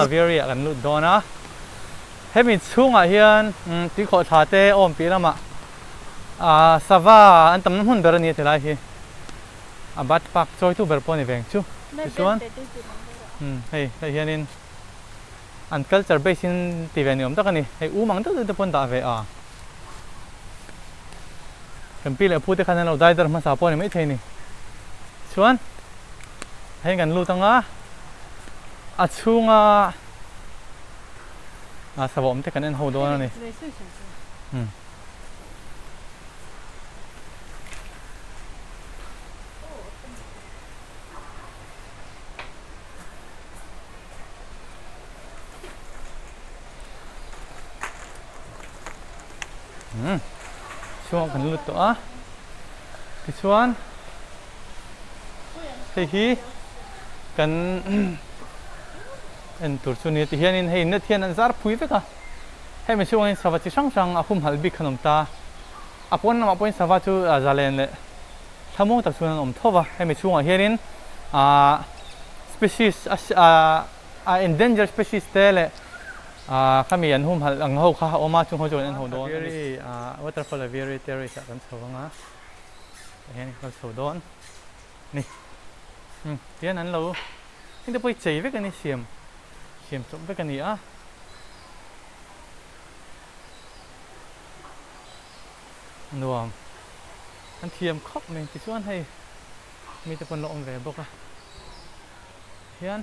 Aviary ah kan lut dawn a, hemi chhungah hian tuikhawh thla te awm piah lamah ah sava an tamna hmun ber a ni a ti lai hi a bat park chawitu ber pawh a ni veng chu tichuan hei hei hianin an culture base in ti ve ni awm tak a ni hei um ang deuh deuh te pawh an dah ve a. Kan pi leh pu te khan an lo dai dar hmasa pawh a ni maithei a ni. Chuan hei kan lut anga a chhunga a sava awm te kan en ho dawn a ni. Hmm. Umm chhungah kan lut tawh a tichuan hei hi kan en tur chu nia tihianin hei net hian an zar phui vek a hemi chhungah hian sava chi hrang hrang a humhalh bik khan a awm ta a pawn lamah pawhin sava chu zalen leh thlamuang tak chuan an awm tho va hemi chhungah hianin ahh species a endangered species te leh Ahh khami an humhalh ang ho kha a awm a, chung ho chu kan en ho dawn a ni. Ahh waterfall aviary terrace ah kan chho ang a, tah hian kan chho dawn a ni. Umm tihian an lo heng te pawh hi chei vek a ni siam siam chawp vek a ni a. Nuam an thiam khawp mai tichuan hei mite pawh an lo awm ve bawk a hian.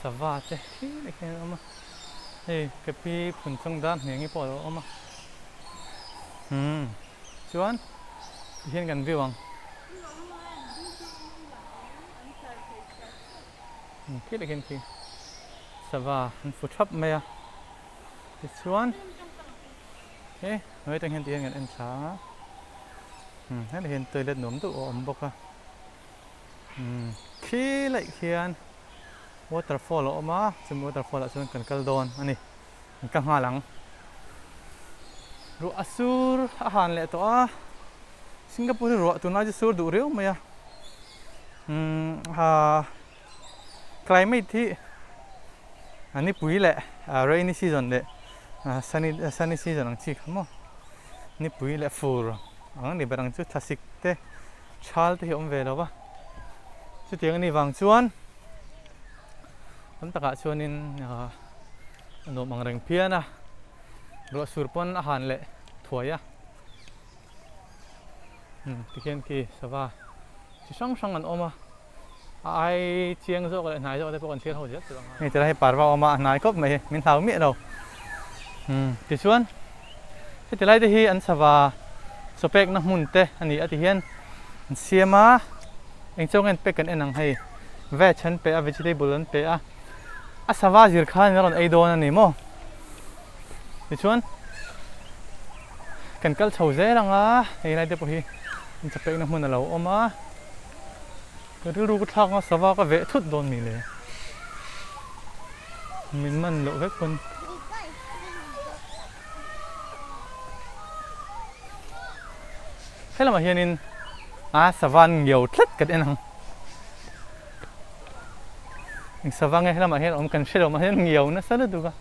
Sava te khi leh khian an awm a, hei ka pi phun chawng dan hmel nge pawh a lo awm a, umm chuan tihian kan view ang. Khi leh khian khi sava an fu thap mai a, tichuan he hnuai atang hian tihian kan en thla ang a, umm helai hian toilet nuam deuh a awm bawk a. Umm khi laih khian waterfall a awm a chumi waterfall ah chuan kan kal dawn a ni kan kal nghal ang ruah a sur a han leh tawh a Singapore hi ruah tunlai chu sur duh riau mai a umm ah climate hi a nipui leh rainy season leh sunny sunny season ang chi kha maw nipui leh fur ang a ni ber ang chu thlasik te. Thal te hi a awm ve lo va, chutiang a nih vang chuan tam takah chuanin a nuam ang reng phian a, ruah sur pawn a han leh thuai a, tikhian khi sava chi hrang hrang an awm a, a ai chiang zawk leh hnai zawk te pawh kan thlir ho zel tur ang a. Hei tilai hi parva a awm a, a hnai khawp mai hi, min hlau miah lo. Tichuan heti lai te hi an sava chaw pekna hmun te a ni a ti hian an siam a, eng chu nge an pek kan en ang hei veg an pe a vegetable an pe a, a sava zir khan a rawn ei dawn a ni maw tichuan kan kal chho zel ang a hei lai te pawh hi an chaw pekna hmun a lo awm a. Ka rilru ka thlak a sava ka veh thut dawn mi le. Min man loh vek pawn. Helamah hianin a sava an ngiau tlat kan en ang. Eng sava nge helamah hian awm kan hre lo mahse an ngiau nasa lutuk a.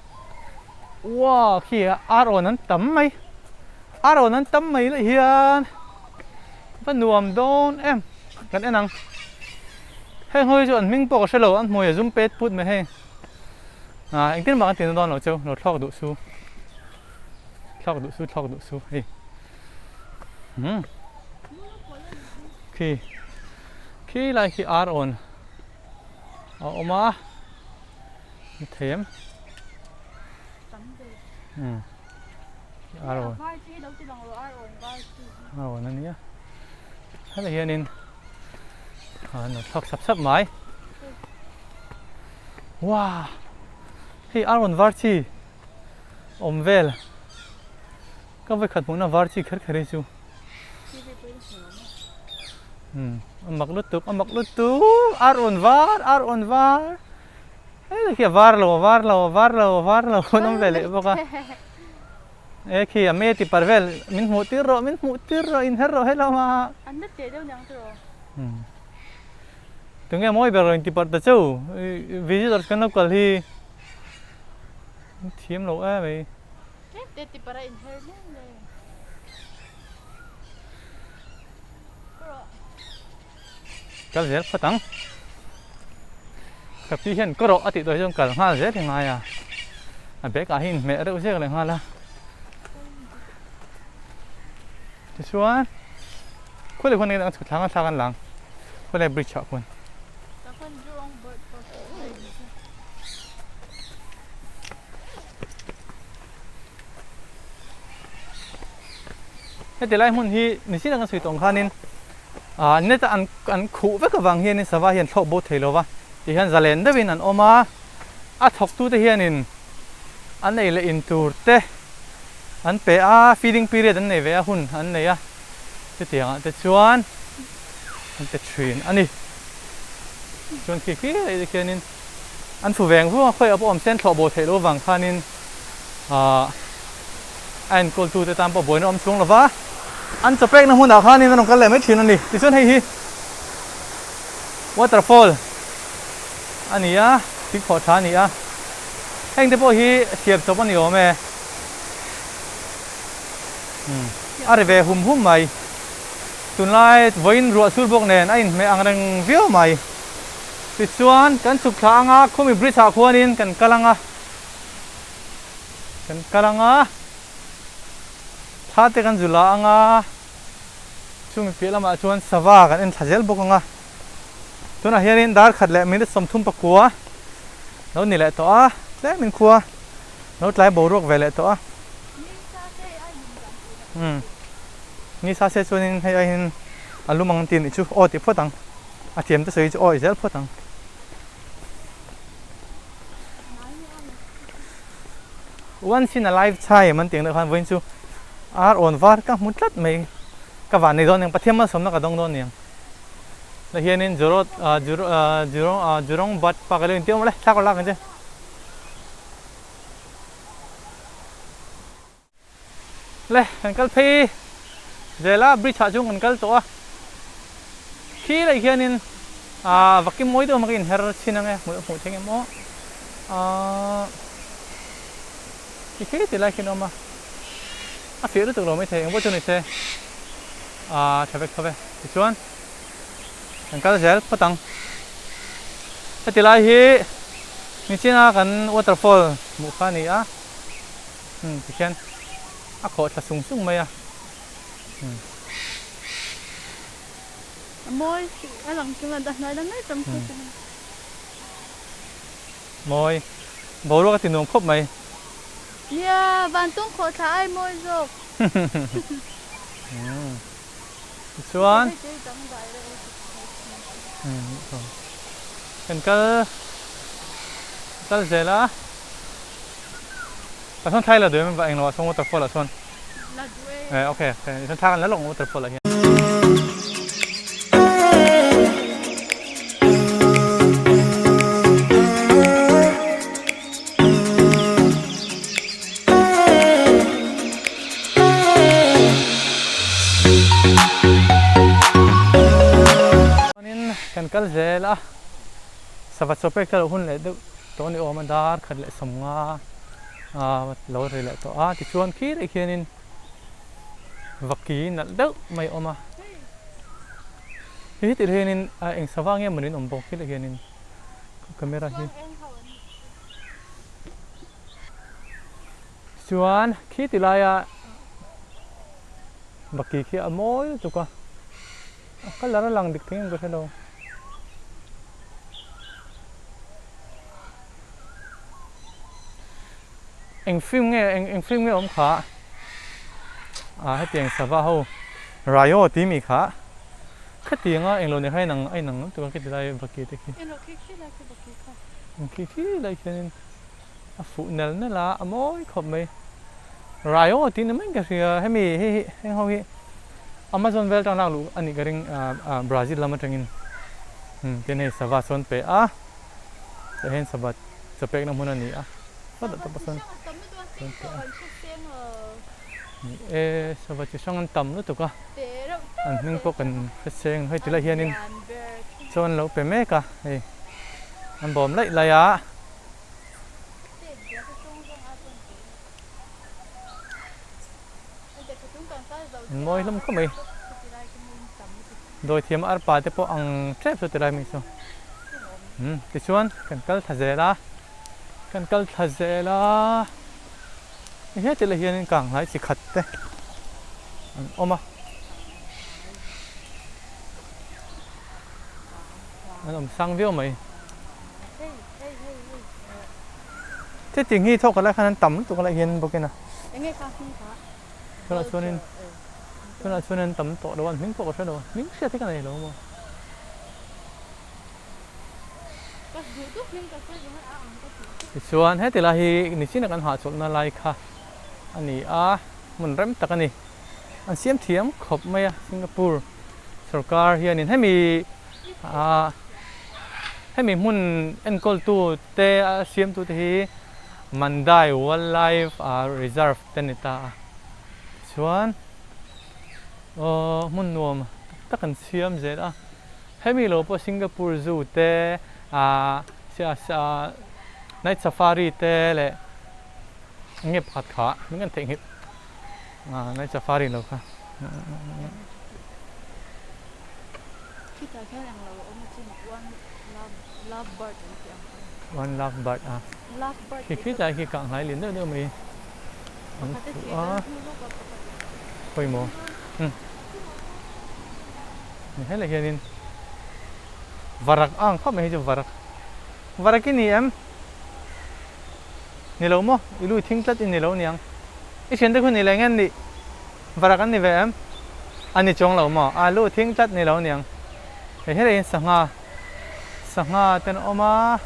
Uaa khi a ar awn an tam mai. Ar awn an tam mai leh hian va nuam dawn em. Kan en ang. Heng ho hi chu an hming pawh ka hre lo, an hmui a zum pet put mai hei. Ah engtin mah kan tihna dawn lo cheu, lo thlawk duh su. Thlawk duh su, thlawk duh su hei. Hmm. Khi khi lai khi ar awn a awm a. Ni thei em? Hmm. Ar awn. Ar awn a nia. Helai hianin an lo thlak sap sap mai. Wow! Hei ar rawn var chi awm vel. Ka vawi khat hmuhna var chi kher kher hi chu. Hmm, a mak lutuk, a mak lutuk. Ar rawn var, ar rawn var. Hei khi a var lo, a var lo, a var lo, a var lo an awm ve leh bawk a. E khi a me ti par vel min hmuh tir rawh min hmuh tir rawh inher rawh hello a. An la teh deuh niang chu rawh. Tunge mawi ber rawn ti parh ta cheu visitors kan lo kal hi. Thiam lo em mai. Tlem te ti para inher lem lem. Kal zel phawt ang. Ka pi hian ka rawh a tih tawh hi chuan kal nghal zel hi ngai a. A bag ah hi inhmeh reuh zek leh nghal a. Tichuan khawi leh khawn enge chhut thlang a thlak an lang khawi lai bridge ah khuan. Heti lai hmun hi ni chin anga sawi tawh ang khanin ah net a an an khuh vek avang hianin sava hi an thlawh bo thei lo va tihian zalen deuhin an awm a a thawktute hianin an ei leh in tur te an pe a feeding period an nei ve a hun an nei a chutiang ah te chuan an pe thin a ni chuan khi khi leh te khianin an fu veng vung a khawi ah pawh awm se an thlawh bo theih loh avang khanin ahh a enkawl tute tan pawh buaina awm chhung lova an chaw pekna hmunah khanin an rawn kal leh mai thin a ni tichuan hei hi waterfall a ni a tuikhawh tha a ni a heng te pawh hi siam chawp a ni awm e umm a ri ve hum hum mai tunlai vawiin ruah sur bawk nen a inhmeh ang reng viau mai tichuan kan chhuk thla anga khumi bridge ah khuanin kan kal anga. Kan kal ang a, thla te kan zu la ang a, chumi piah lamah chuan sava kan en thla zel bawk ang a. Tunah hianin dar khat leh minute 39 lo ni leh tawh a, tlemin khua lo tlai boruak ve leh tawh a. Umm ni sa se chuanin hei aiin a lum ang tih a nih chu aw tih phawt ang, a thiam te sawi chu aw i zel phawt ang. Once in a lifetime an tih ang deuh khan vawiin chu ar awn var ka hmu tlat mai ka van nei dawn eng Pathian malsawmna ka dawng dawn aniang la hianin Jurot ah ah Jurong ah Jurong Bird Park a lo inti awm le thla ka lak ang che. Le kan kal phei zel a bridge ah chuan kan kal tawh a khi leh hianin ah vakim mawi deuh mai ka inher chhin ang e hmuh hmuh theih em aw ah ti khi ti lai khian a awm a a fiah lutuk lo maithei engpawh chu ni se ah tha vek tho ve tichuan kan kal zel phawt ang heti lai hi nichina kan waterfall hmuh kha a ni a. Umm tikhian a khawh thla sung sung mai a umm. A mawi a lang chung a hnuai lam mai tam chu. Mawi boruak a ti nuam khawp mai. Nia van tung khawh thla ai mawi zawk. Umm tichuan kan kal kal zel a. Ka sawn thlai la duh em va englo ah sawn waterfall ah sawn. La duh e. Eh okay okay sawn thla kan la lawk ang waterfall ah hian. Chuanin kan kal zel a sava chaw pek te lo hun leh deuh. Tawh ni awm a dar khat leh 50 ah lo ri leh tawh a tichuan khi leh khianin vaki nalh deuh mai a awm a hei hetih hianin a eng sava nge mawni an awm bawk khi leh hianin camera hi chuan khi ti laia vaki khi a mawi lutuk a a colour a lang dik thei em ka hre lo. Eng film nge eng eng film nge awm kha ah hetiang sava ho Rayo tih mi kha khatianga englo nei kha inang a inang lutuk a khiti lai vaki te khi eng khi khi lai khianin a fuh nel nel a a mawi khawp mai Rayo tih ni mai ka hria hemi hei hi heng ho hi Amazon vel atang lak luh a nih ka ring ah Brazil lam atangin umm tin hei sava sawn pe a tah hian sava chaw pekna hmun a ni a sawtah te pawh sawn sawn pe a ni e sava chi hrang an tam lutuk a an hming pawh kan hre seng hei tilai hianin chaw an lo pe mek a hei an bawm laih laih a. An mawi hlawm khawp mai. Dawithiam arpa te pawh ang tep chu ti lai mai chu. Umm tichuan kan kal thla zel a, kan kal thla zel a, heti lai hianin kang hlai chi khat te an awm a. An awm sang viau mai. Thiltih hi thawk lai khan an tam lutuk lai hian bawk in a. Tunah chuanin tunah chuan an tam tawh lo a, an hming pawh ka hre lo a, hming hriat hi ka nei lo maw. Tichuan heti lai hi nichina kan hahchawlhna lai kha a ni a, hmun rem tak a ni. An siam thiam khawp mai a, Singapore sorkar hianin hemi ah hemi hmun enkawltu te a siamtu te hi Mandai Wildlife Reserve te ni ta a, tichuan aw hmun nuam tak tak an siam zel a, hemi lo pawh Singapore Zoo te ah Night Safari te leh eng nge pakhat kha min kan theihnghilh ah Night Safari lo kha. Khitah khian eng lo a awm a chin one love love bird an tih ang kha. One love bird a. Love bird Khi khi tlai khi kah hnai lian deuh deuh mai an Pakhat a fuh thih a. kan hmu lawk a pakhat. Khawi maw? Umm. Ni helai hianin varak a ang khawp mai hi chu varak. Varak i ni em? Ni lo maw? I lui thing tlat i ni lo niang. I thiante khu ni leh nge nih? Varak an ni ve em? A ni chuang lo maw? A lu thing tlat ni lo niang. Hei helaiin sangha, sangha te an awm a,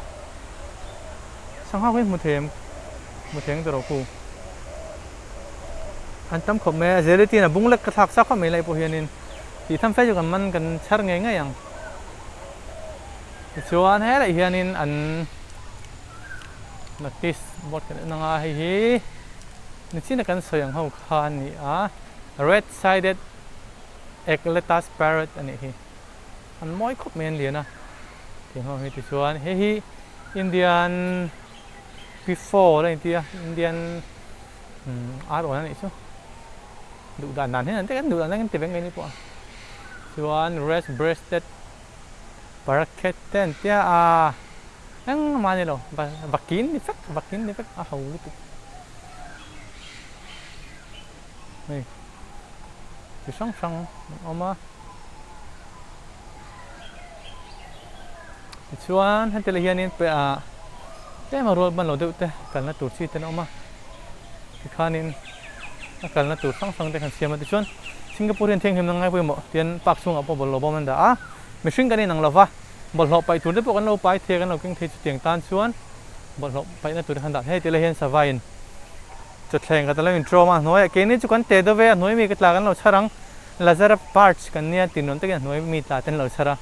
sangha khu hi hmu thei em? Hmu thei ang tawh khu. An tam khawp mai a, zelitin a bung lek ka thlak chak khawp mai lai pawh hianin tih tham fe chu kan man kan chhar ngei ngei ang. Tichuan helai hianin an notice board kan en ang a, hei hi Nichina kan sawi ang ho kha a ni a, red sided Ecletus parrot a nih hi. An mawi khawp mai an lian a, tiang ho hi tichuan hei hi Indian Pifowl a inti a, Indian ar awn a nih chu. Duh dan dan hian an duh dan dan kan ti vek mai ni pawh a. Chuan red breasted parakeet te an tia a, engmah a ni lo, vakin ni vek, vakin ni vek a ho lutuk. Hei chi hrang hrang an awm a tichuan heti lai hianin ah tlem a rual ban lo deuh te kalna tur chi te an awm a tikhanin a kalna tur hrang hrang te kan siam a tichuan Singapore hian thianghlimna ngai pawimawh tian park chhungah pawh bawlhhlawh bawm an dah a mihring kan inang lova bawlhhlawh paih tur te pawh kan lo pai thei a kan lo keng thei chutiang tan chuan bawlhhlawh paihna tur te khan dah thei ti lai hian sava in Chawthleng ka ta lo intrawm a, hnuaiah keini chu kan teh deuh ve a, hnuai mi ka tla kan lo chhar ang, Lazara parch kan nia tih nuam takin a hnuai mi tla te an lo chhar a,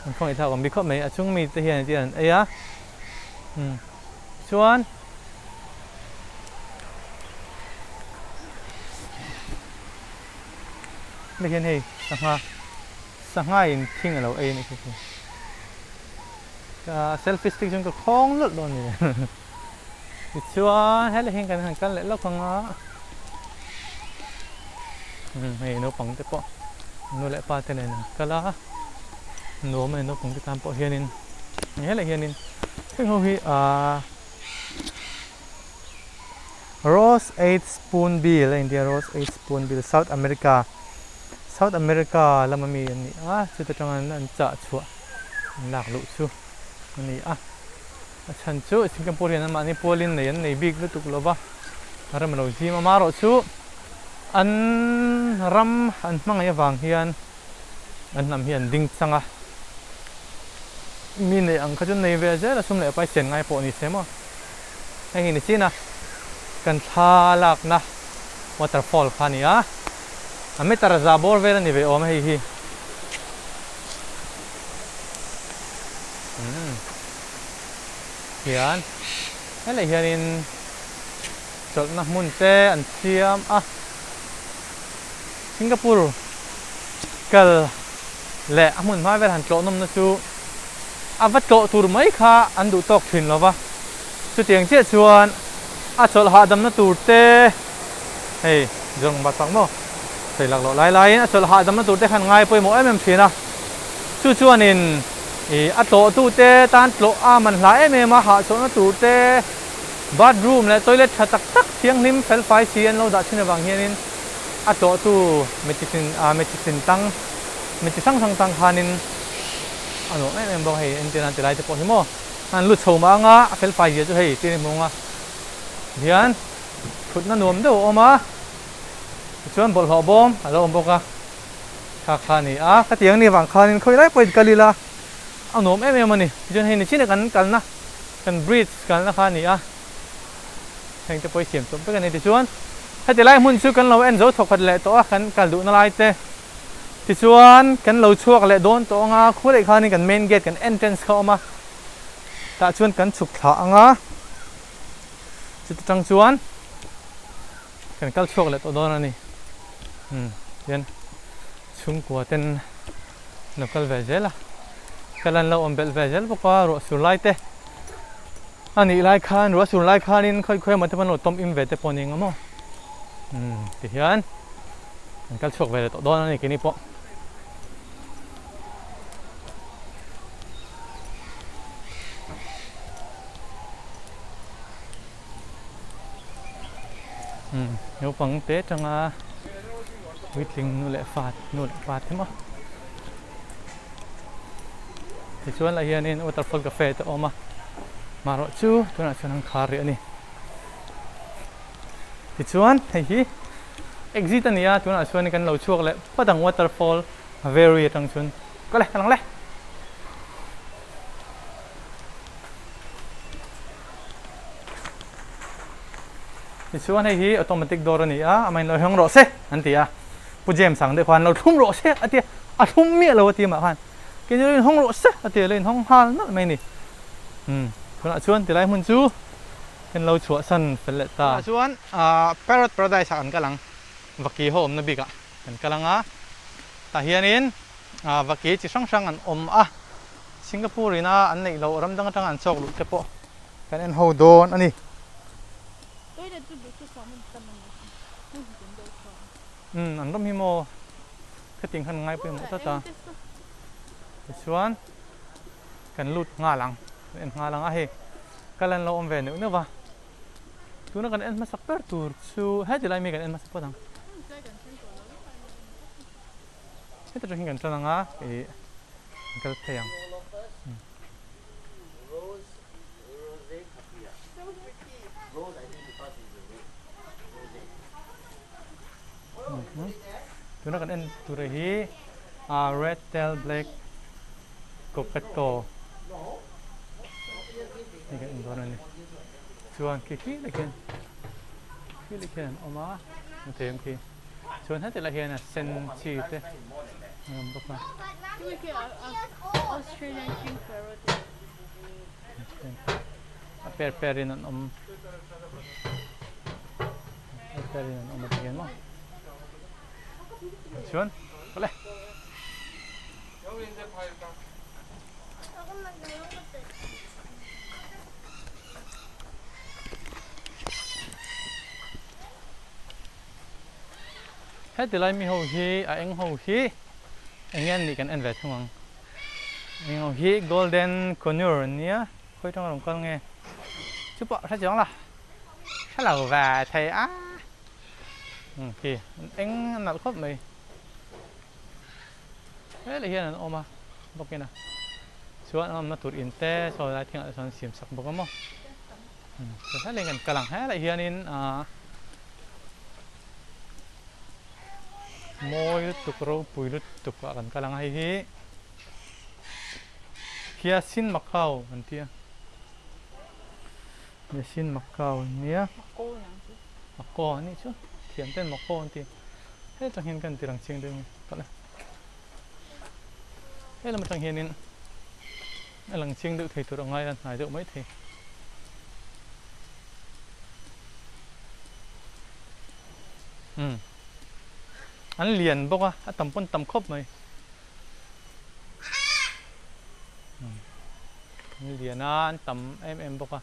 an khawngaih thlak awm bik khawp mai, a chung mi te hian engtin an ei a, umm chuan hei hian hei sangha sangha in thing a lo ei a nih khi chu ka selfie stick chuan ka khawng lawlh dawn a ni. Tichuan helai hian kan han kal leh lawk ang a, umm hei naupang te pawh nu leh pa te nen an kal a, nuam a ni naupang te tan pawh hianin helai hianin heng ho hi ahh rose eight spoon bill a intia rose eight spoon bill south america south america lama mi an ni a chuta tanga an chah chhuah an lak luh chu a ni a. A chhan chu Singapore hian anmahni pualin nei an nei bik lutuk lo va, ram a lo zim a. Amaherawhchu an ram an hmangaih avang hian an hnam hi an ding chang a, mi neih ang kha chu nei ve zel a, sum leh pai chen ngai pawh ni se maw. Hei hi ni chin a, kan thla lakna waterfall kha a ni a, a meter za bawr vel a ni ve awm a hei hi. Umm hian helai hianin chawlhna hmun te an siam a Singapore kal leh a hmun hma vel han tlawh nawmna chu a va tlawh tur mai kha an duh tawk thin lo va chutiang chiah chuan a chawlh hahdamna tur te hei zawng bak tak maw. Sawi laklawh lai laiin a chawlh hahdamna tur te khan ngai pawimawh em em thin a, chu chuanin ih a tlawhtute tan tlawh a man hla em em a, hahchawlhna tur te, bathroom leh toilet tha tak tak thianghlim felfai si an lo dah thin avang hianin a tlawhtu mi chi tin ah mi chi tin tang mi chi hrang hrang tang khanin a nuam em em bawk a hei entir nan ti lai te pawh hi maw an lut chho mah anga a felfai zia chu hei tir i hmu ang a hian thutna nuam deuh a awm a. Tichuan bawlhhlawh bawm a lo awm bawk a, kha kha a ni a, khatiang ni vang khanin khawi lai pawhin kal ila a nuam em em a ni. Tichuan hei nichin a kan kalna kan bridge kalna kha a ni a, heng te pawh hi siam chawp vek a ni. Tichuan heti lai hmun chu kan lo en zo thawkhat leh tawh a, kan kal duhna lai te tichuan kan lo chhuak leh dawn tawh ang a, khuleh khanin kan main gate kan entrance kha a awm a, tah chuan kan chhuk thla ang a, chuti tang chuan. Kan kal chhuak leh tawh dawn a ni. Umm tihian chhungkua ten lo kal ve zel a, kal an lo awm belh ve zel bawk a, ruah sur lai te a nih lai khan ruah sur lai khanin khawi khawi emaw te pawh an lo tawm im ve te pawh a ni ang maw. Umm tihian kan kal chhuak ve leh tawh dawn a ni keini pawh. Naupang te atanga puitling nu leh fa nu leh pa te maw tichuan lah hianin waterfall cafe te a awm a marawh chu tunah chuan an khar rih a ni tichuan hei hi exit a ni a tunah chuan kan lo chhuak leh phawt ang waterfall very atang chuan ka le ka lang le. Tichuan hei hi automatic door a ni a, amahin lo hawng rawh se an ti a, Pu James ang deuh khan lo thlum rawh se a ti a, a thlum miah lo a ti amah khan, keini lo inhawng rawh se a ti a, lo inhawng nghal nalh mai a ni. Umm tunah chuan tilai hmun chu kan lo chhuahsan fel leh ta. Tunah chuan Parrot Paradise ah kan kal ang, Vaki ho awmna bikah kan kal ang a, tah hianin Vaki chi hrang hrang an awm a. Singapore ina an neih loh ram dang atanga an chawk luh te pawh kan en ho dawn a ni. Umm an ram hi maw khatiang khan ngai pawimawh tlat a tichuan kan lut nghal ang kan en nghal ang a hei kal an lo awm ve neuh neuh va tuna kan en hmasak ber tur chu heti lai mi kan en hmasak phawt ang. Heta tang hian kan tan ang a ih kan kal phei ang. Tuna kan en tur hi a red tail black cockatoo hei kan en dawn a ni chuan khi khi leh khian khi leh khian an awm a hmu thei ang khi. Chuan heti lah hian a sen chi te an awm bawk a. A per per in an awm a per per in an awm a ti hian maw chuan awle. Heti lai mi ho hi a eng ho hi eng nge an nih kan en ve thung ang. Eng ho hi golden conure an nia khawi tanga rawn kal nge chu pawh hre chiang la hre lo ve thei a umm khi an eng a nalh khawp mai helai hian an awm a bawkin a chuan an awmna tur in te sawi lai thingah te sawn an siam sak bawk a maw. Helai kan kal ang helai hianin ahh mawi lutuk ropui lutuk ah kan kal ang a hei hi Hiasin Macau an ti a Hiasin Macau an nia Macau a nih chu thiam ten Macau an ti hei atang hian kan tirang chiang deuh nge kalh e he lam atang hianin. A lang chiang deuh thei tur a ngai a, hnai deuh mai thei. Umm. An lian bawk a, a tam pawn tam khawp mai. Umm. An lian a, an tam em em bawk a.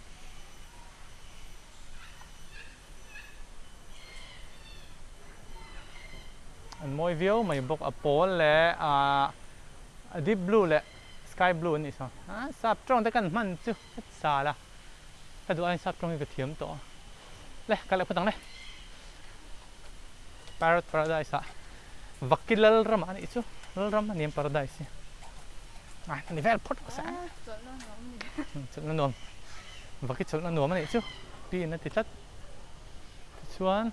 An mawi viau mai bawk a pawl leh ah a deep blue leh sky blue an nih sawn ah sap tawng te kan hman chu ka chal a ka duh aiin sap tawng hi ka thiam tawh a le ka leh phawt ang le parrot paradise ah vaki lalram ah a nih chu lalram a ni ang paradise hi ah a ni vel phawt rawh se chawlhna nuam vaki chawlhna nuam a nih chu tiin a ti tlat tichuan.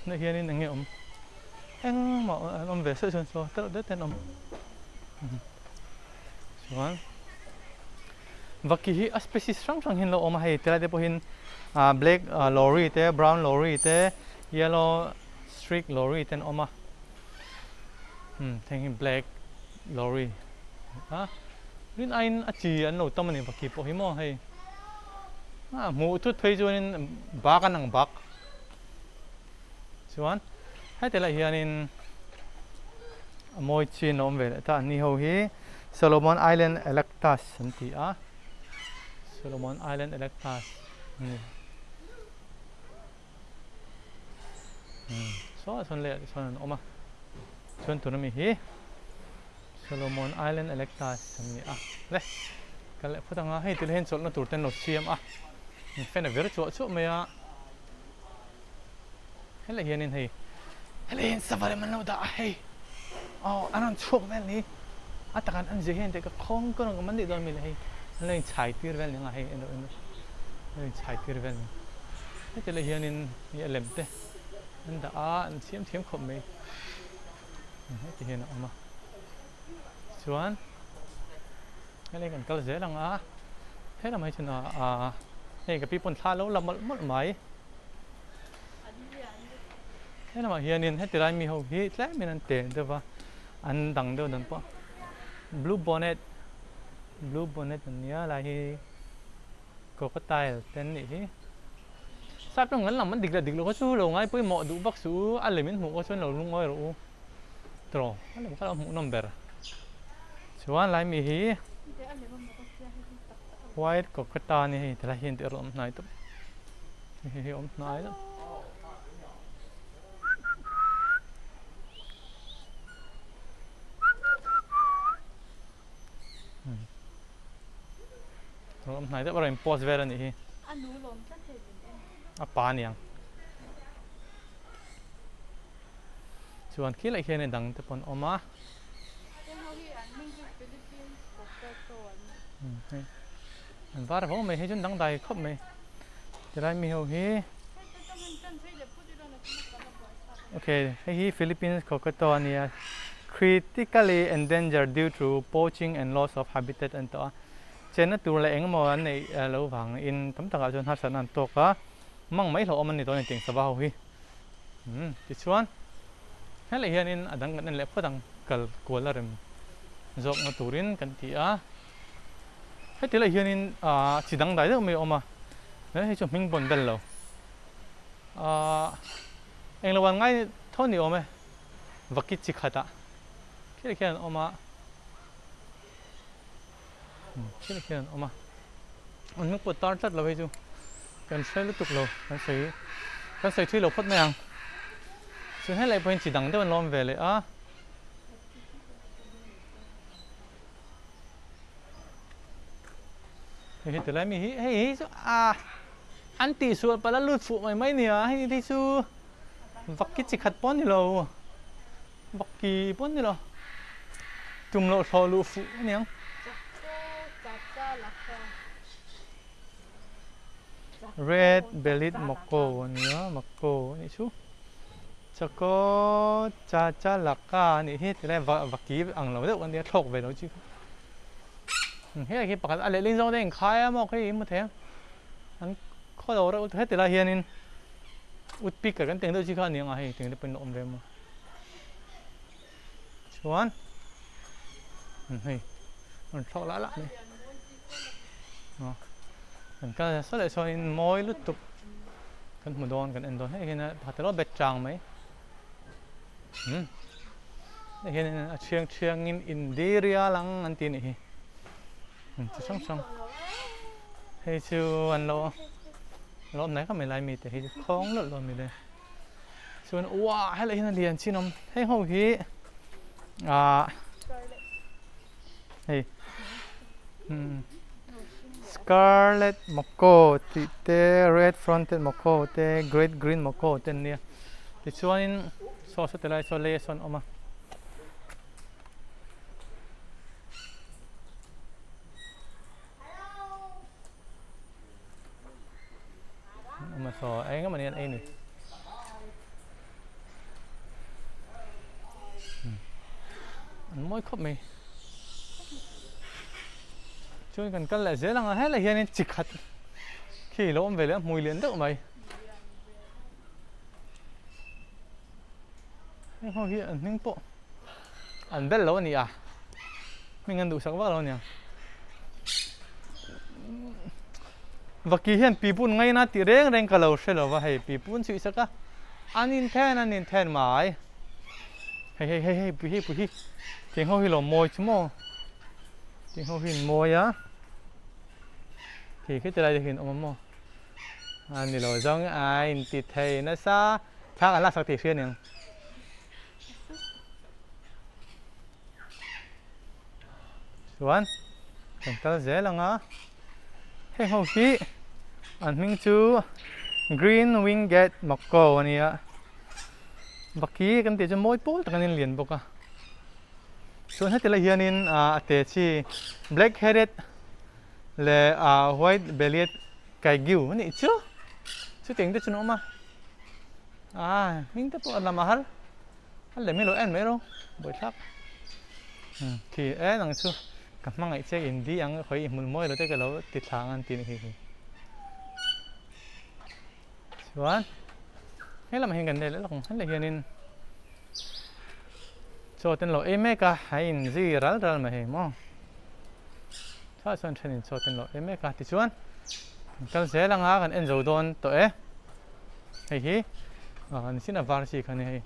Tunah hianin eng nge awm engmah an awm ve sawi chuan saw telh det an awm chuan vaki hi a species hrang hrang hian lo awm a hei tilai te pawhin ah black lory te brown lory te yellow streak lory te an awm a umm heng hi black lory a rin aiin a chi an lo tam a ni vaki pawh hi maw hei ah hmuh thut phei chuanin bak an ang bak. Chuan heti lai hianin a mawi chin a awm ve leh ta an ni ho hi Solomon Island Electus an ti a Solomon Island Electus an ni saw sawn leh sawn an awm a chuan tuna mi hi Solomon Island Electus an ni a le kal leh phawt anga hei ti hian chawlhna tur te an lo siam a fan a vir chuah chuah mai a. Helai hianin hei helai hian sava lem an lo dah a hei aw an rawn chhuak vel ni a takah an zia hian teh ka khawng ka rawn man daih dawn mi le hei an lo inchhai tir vel ni ang a hei en rawh en rawh an lo inchhai tir vel ni heti lai hianin hei a lem te an dah a an siam thiam khawp mai heti hian a awm a chuan helai kan kal zel ang a helam hi chuan ah hei ka pi pawn thla a lo la mawlh mawlh mai helamah hianin heti lai mi ho hi tlemin an te deuh va an dang deuh dan pawh blue bonnet blue bonnet an nia lai hi crocodile te an nih hi sap rawng kan lam an dik leh dik loh kha chu lo ngai pawimawh duh vak suh u a lem in hmuh kha chuan lo lungawi rawh u tawh a lem kha lo hmuh nawm ber. Chuan lai mi hi white cockata a ni hei tilai hian tih a rawn awm hnai tawp hei hi awm hnai deuh rawn awm hnai deuh a rawn in post vel a nih hi a pa a niang chuan khilai hian a dang te pawh an awm a. An var ho mai hei chuan dangdai khawp mai tilai mi ho hi okay hei hi Philippines cockatoo a nia critically endangered due to poaching and loss of habitat an tawh a chenna tur leh engemaw an neih loh vangin tam takah chuan harsatna an tawk a mang mai hlauhawm an ni dawn a ni tih sava ho hi tichuan. Helai hianin a dang kan en leh phawt ang, kal kual a rem zawkna turin kan ti a. Heti lai hianin ah chi dang dai deuh mai a awm a, hei chu hming pawn bel lo. Ah englo an ngai tho ni awm e, vaki chi khatah khilai khian an awm a, khilai khian an awm a, an hming pawh tar tlat lo hei chu kan hre lutuk lo, kan sawi kan sawi thui lo phawt mai ang. Chuan helai pawhin chi dang deuh an lo awm ve leh a. Hei hi tilai mi hi hei hi chu a an tihsual palh a lut fuh mai mai nia hei hi chu vaki chi khat pawh a ni lo vaki pawh a ni lo tum loh thlawh luh fuh a niang. Red bellied macaw a nia macaw a nih chu chaw chachalaka a nih hi tilai vaki ang lo deuh a nia thlawk ve lo chi kha helai khi pakhat a lehling zawng te a inkhai a maw khi i hmu thei ang an khaw lo reuh heti lai hianin woodpecker kan tih ang deuh chi kha a ni ang a hei tiang te pawhin a awm ve maw chuan hei rawn thlawk lah lah mai. Kan kal nasa leh chuanin mawi lutuk kan hmu dawn kan en dawn hei hian pakhat alo bet chang mai umm hei hian a thiang thiangin indiria lang an ti a nih hi chi hrang hrang hei chu an lo lo awm hnai khawp mai lai mite hi chu khawng lawlh lawlh mai le. Chuan uah helai hian a lian chin awm heng ho hi ah hei umm scarlet macaw tih te red fronted macaw te great green macaw te an nia tichuanin saw saw ti lai saw lei a sawn awm a. Mà sò ấy mà nên ấy này. An mawi khawp mai. Chuan kan kal leh zel ang a helai hianin chi khat khi lo awm ve leh a hmui lian deuh mai. Heng ho hi an hming pawh an bel lo a ni a, hming an duhsak vak lo a niang. Vaki hian pipun ngaina tih reng reng ka lo hre lo va, hei pipun chu i sak a, an inthen an inthen mai. Hei hei hei hei pui hi pui hi tiang ho hi lo mawi chu maw tiang ho hi an mawi a, khi khi ti lai te hian awm a maw a ni lo zawng a inti thei nasa thla kan laksak tih hria aniang. Chuan kan kal zel ang a, heng ho hi an hming chu Green Winged Macaw a nia, Vaki kan tih chu mawi pawl tak an inlian bawk a, chuan heti lai hianin a te chi Black Headed leh White Bellied Kaigiu a nih chu, chutiang te chu an awm a, hming te pawh a lam a har. A lem hi lo en mai rawh buaithlak khi e nang chu ka hmangaih che in di ang khawi i hmul mawi lo te ka lo ti thla ang an ti nih khi chuan he lamah hian kan nei leh lawk ang helai hianin chaw te an lo ei mek a a inzi ral ral mai hei maw tah chuan thenin chaw te an lo ei mek a tichuan kan kal zel anga kan en zo dawn tawh e. Hei hi nichin a var chi kha a ni hei.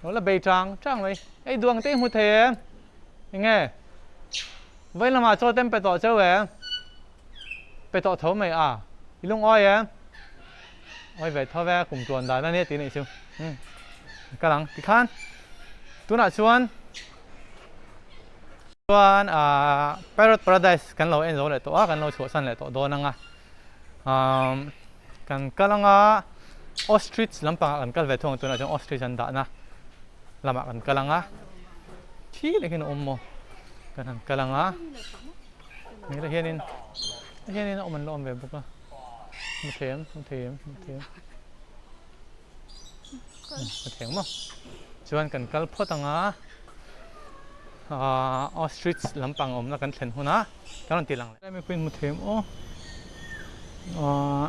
Lo la bei chang chang mai. Hei duang te i hmu thei em? Enge? Vawi lamah chaw te an pe tawh cheu em? Pe tawh tho mai a. I lungawi em? Awi ve tho ve, kum tuan dan a nia tih a nih chu. Umm kal ang tikhan tunah chuan chuan ah Parrot Paradise kan lo en zo leh tawh a, kan lo chhuahsan leh tawh dawn ang a. Umm kan kal anga ostrich lampangah kan kal ve thung ang tunah chuan ostrich an dahna lamah kan kal anga thi leh hian a awm maw kan han kal anga hmel hianin hianin a awm an la awm ve bawk a hmu thei em hmu thei em hmu thei em hmu thei ang maw chuan kan kal phawt anga ahh ostrich lampang awmna kan thlen hunah kan rawn ti lang leh. Mipui hmu thei em aw ahh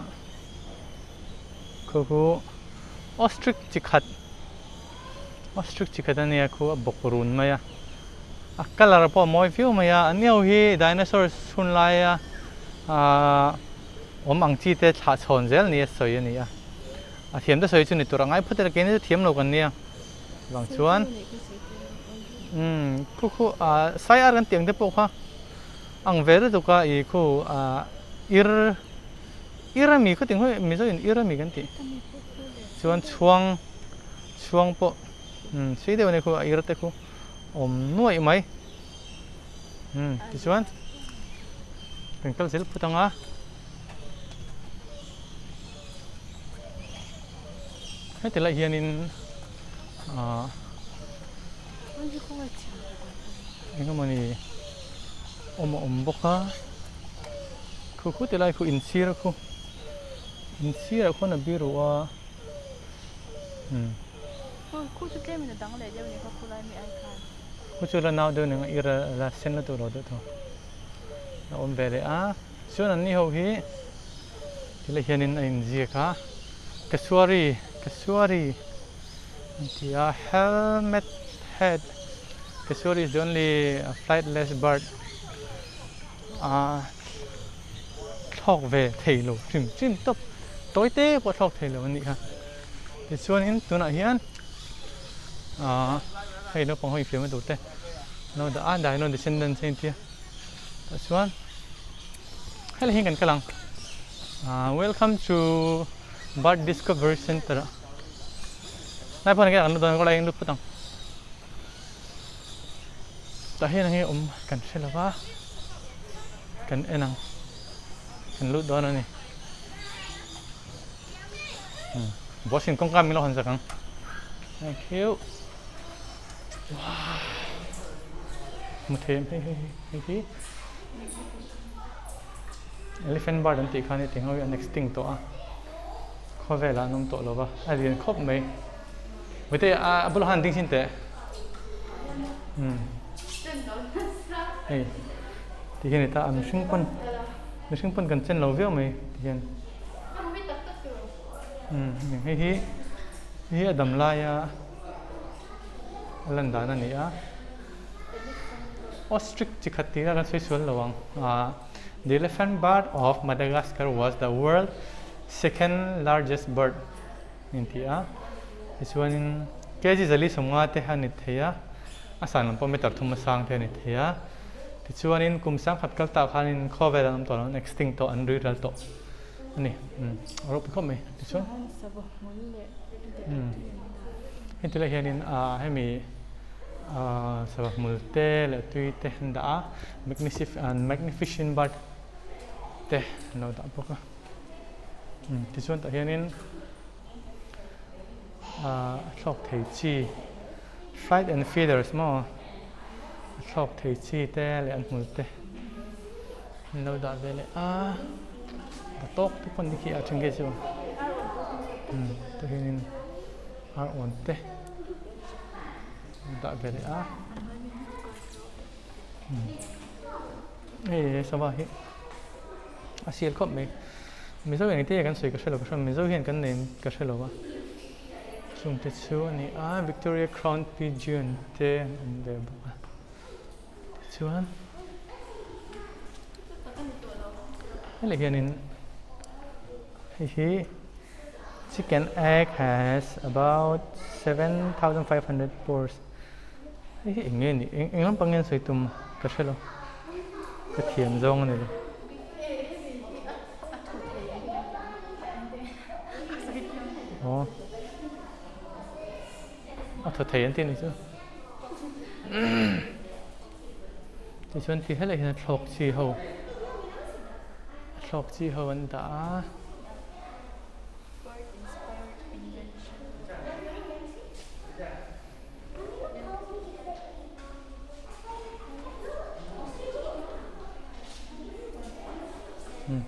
khu khu ostrich chi khat ostrich chi khat ania khu a bawk run mai a a colour pawh a mawi viau mai a an ni ho hi dinosaurs hun laia ahh awm ang chi te thlah chhawn zel nia sawi a ni a a thiam te sawi chu ni tur a ngai phawt ila keini chu thiam lo kan nia vang chuan umm khu khu ahh sai ar kan tih ang te pawh kha. Ang ve lutuk a i khu ah ir ir a mi khaw ting hawi mizo in ir a mi kan tih chuan chhuang chhuang pawh umm sei deuh a ni khu a ir te khu awm nuaih mai umm tichuan kan kal zel phut ang a heti lai hianin ah Engemawni awm a awm bawk a, khu khu ti lai khu inchhir khu inchhirah khuan a biru a umm. Khu chu tlem in a dang leh deuh ni kha khu lai mi ai khan. Khu chu la nau deuh nen a ir a la sen la duh lo deuh tawh a awm ve leh a, chuan an ni ho hi ti lai hianin a inziak a, Kasuari Kasuari. An ti a, helmet head Kishore is the only flightless bird a thlawk ve thei lo hrim hrim tawp tawi te pawh thlawk thei lo a nih kha tichuanin tunah hian ahh hei naupang ho infiam a duh te an lo dah a dino descendants a intia tah chuan helai hi kan kal ang ahh welcome to bird discovery center ah. Lai pawh kan lut dawn kawlai lut phawt ang. Tah hian enge awm kan hre lo va, kan en ang, kan lut dawn a ni. Boss in kawngka min lo hawn zak ang. Thank you. Wow. Mu thei em hei hei hei hi. Elephant bird an tih khan heti ang ho hi an extinct tawh a, khawvelah an awm tawh lo va, a lian khawp mai. Vawite a bulah khan an ding chin teh. Umm hei ti hian ta a mihring pawn mihring pawn kan chen lo viau mai ti hian. Umm hei hi hei hi a dam laia a lan dan a ni a. Ostrich chi khat tih a kan sawi sual lo ang. Ahh The elephant bird of Madagascar was the world second largest bird a inti a. Tichuanin kg zali sawmnga te a ni thei a, a san lam pawh meter thum a sang te a ni thei a. Tichuanin kum sangkhat kal tah khanin khawvel an awm tawh lo, an extinct tawh, an rui ral tawh a ni. Umm a ropui khawp mai. Tichuan umm heti lai hianin ahh hemi ahh sava hmul te leh tui te an dah a. Magnificent bird te an lo dah bawk a tichuan tah hianin ahh a thlawk thei chi flight and feathers maw a thlawk thei chi te leh an hmul te an lo dah ve leh a a tawk te pawh ni khi a then khi chu tah hianin ar awn te an dah ve leh a. Hei sava hi a sial khawp mai mizo eng te kan sawi ka hrelo ka hre mizo hian kan nei ka hrelo a chung te chu a ni a Victoria Crown Pigeon te an awm ve bawk a tichuan helai hianin hei hi chicken egg has about 7500 pores. Hei hi eng nge ni eng eng lampang nge an sawi tum ka hre lo ka thiam zawng a ni lo. Aw a thaw thei an tih a nih chu tichuan ti helai hian a thlawk chi ho a thlawk chi ho an dah a.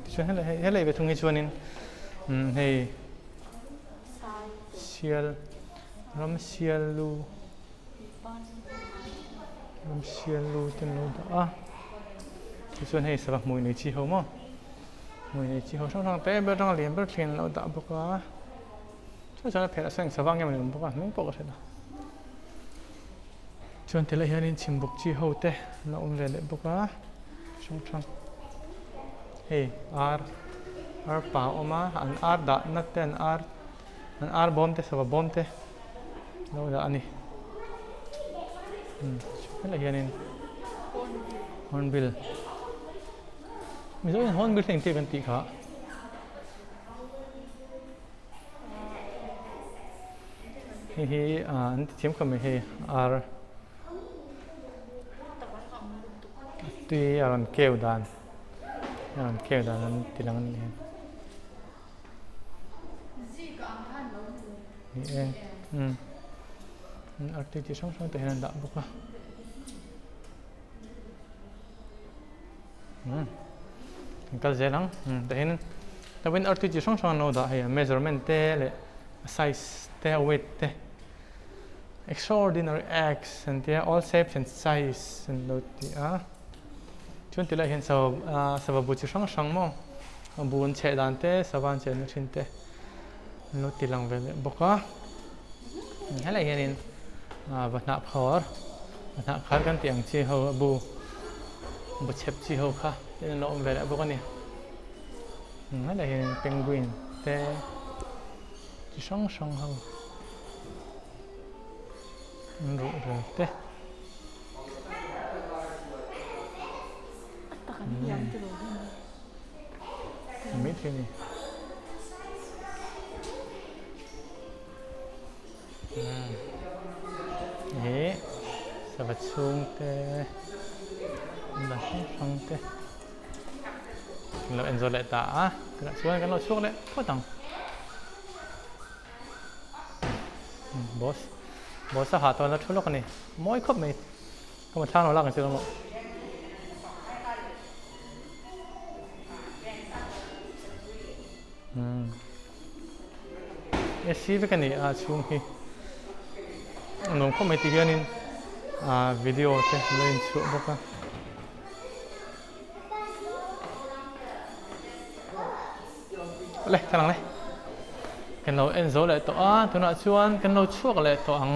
Tichuan helai hei helai ve thung hi chuanin umm hei sial ram sial lu ram sial lu te an lo dah a tichuan hei sava hmui nei chi ho maw hmui nei chi ho hrang hrang te ber atanga lian ber thleng an lo dah bawk a. Chuan chuan a phelh a seng sa vang em ani awm bawk a hming pawh ka hre lo. Chuan tilai hianin chhimbuk chi ho te an lo awm ve leh bawk a hrang hrang hei ar ar pa a awm a an ar dah na te an ar an ar bawm te sava bawm te an lo dah a ni helai hianin hornbill mizo hian hornbill hi engtia kan tih kha. Hei hi an ti thiam khawp mai hei ar tui a rawn keu dan a rawn keu dan an ti lang a ni ni e umm ar tui chi hrang hrang te hian an dah bawk a umm kan kal zel ang umm tah hian tawin artui chi hrang hrang an lo dah hei a measurement te leh a size te a weight te extraordinary eggs an tia all shapes and size an lo ti a chuan tilai hian sava ah sava bu chi hrang hrang maw a bu an chheh dan te sava an chenna thin te an lo ti lang ve leh bawk a helai hianin ah va hnah khawr va hnah khar kan tih ang chi ho a bu bu chhep chi ho kha ten an lo awm ve leh bawk a ni helai hianin penguin te chi hrang hrang ho an ruh rel te. Mai thei a ni. chhung te dan hrang hrang te kan lo enzawl leh ta a tunah chuan kan lo chhuak leh phawt ang boss boss a hah tawn a thu lawk a ni mawi khawp mai ka ma thlang lo lak ang che maw. AC vek a ni a chhung hi a nuam khawp mai ti hianin ah video te an lo inchhuah bawk a. Awle thlang le kan lo en zo leh tawh a tunah chuan kan lo chhuak leh tawh ang.